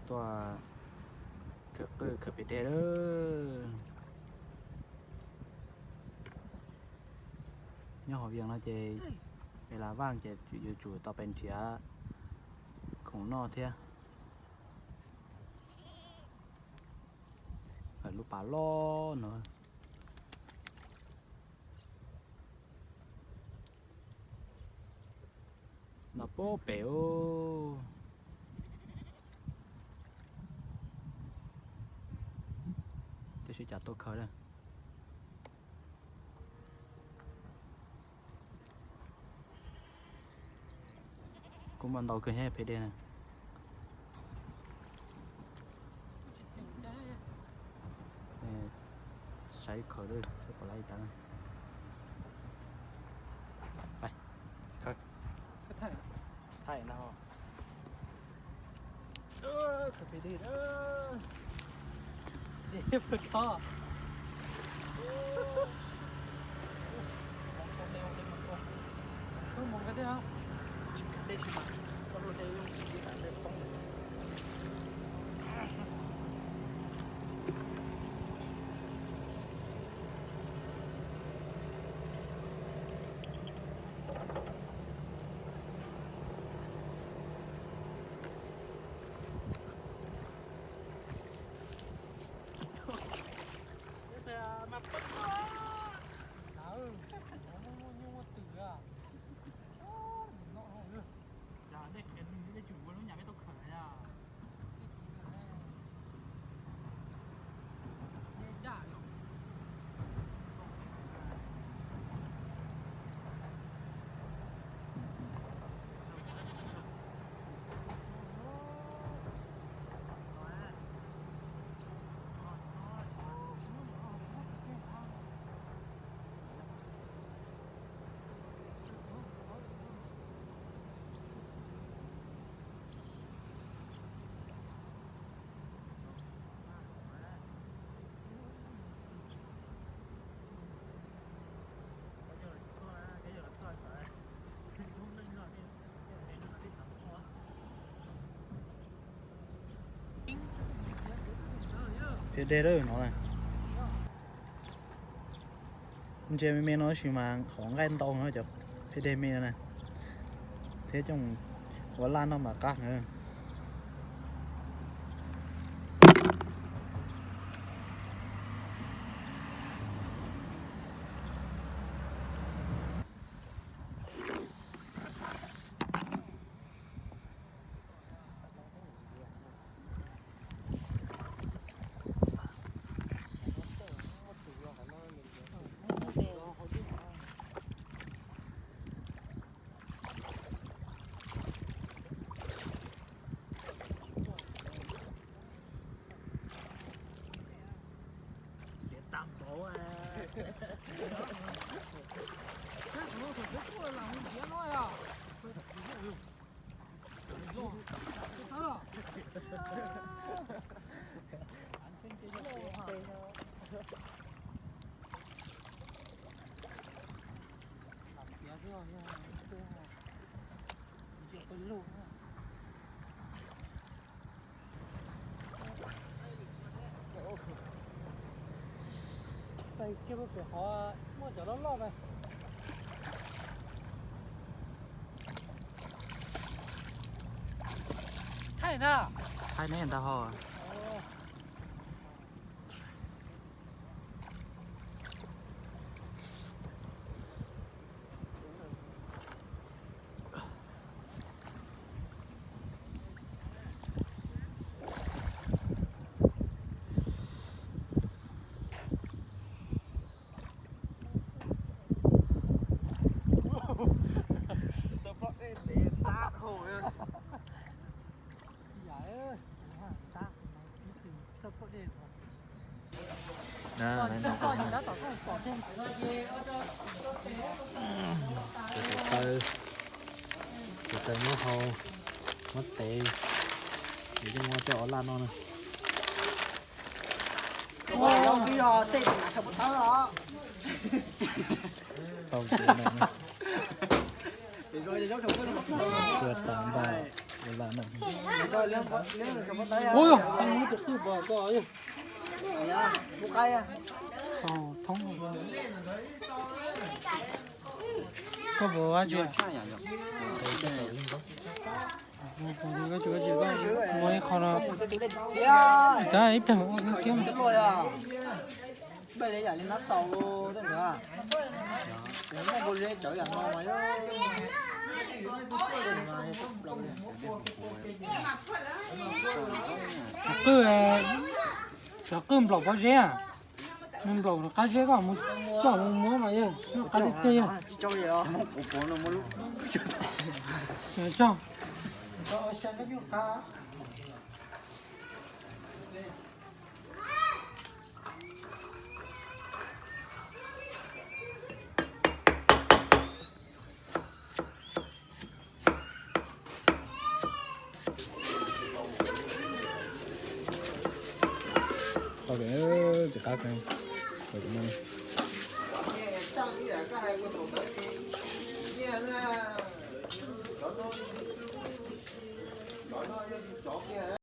Tuaj khaws qwj khaws pes deg lawm. Nyob hauv Vias no ces pes las vaj ces yuav tsum tau pes nrhiav khoom noj thiab. Lub pas loj no. Los pem ub. Tab sis cas tuaj khaws na. Kuj muaj ntau kawg thiab pes deg na. Saib khaws lawm saib puas laib cas na. Thaij no. Khaws pes deg na. Dej pw tho. Wb mus kawg thiab. Tsis khaws dej tsis mas koj luaj dej yeej tsis tau dej poob. Pes deg lawm no. Ntsia me me no tab sis mas qhov nqaij ntau no cov pes deg me no na, thiab coj ua laj noj mas qab heev. Kiag pem qhov muaj cov loj loj na. Thaij na. Thaij neb ntag ho. Tus taw muab hau, muab tev, es yeej muab coj ua laj noj na. Tau kev ntawm no. Tua tau ntag. Ua yog tus qwj pom ko yog thoob. Koj puas ua tsi? Mus ib qho no, ib pliag mus ua kiab. Qwj, cov qwj nplaum pob zeb, nplaum qab zeb koj mus, koj mus muab mas yog noj qab tiag tiag yog. Tsis qab kawg.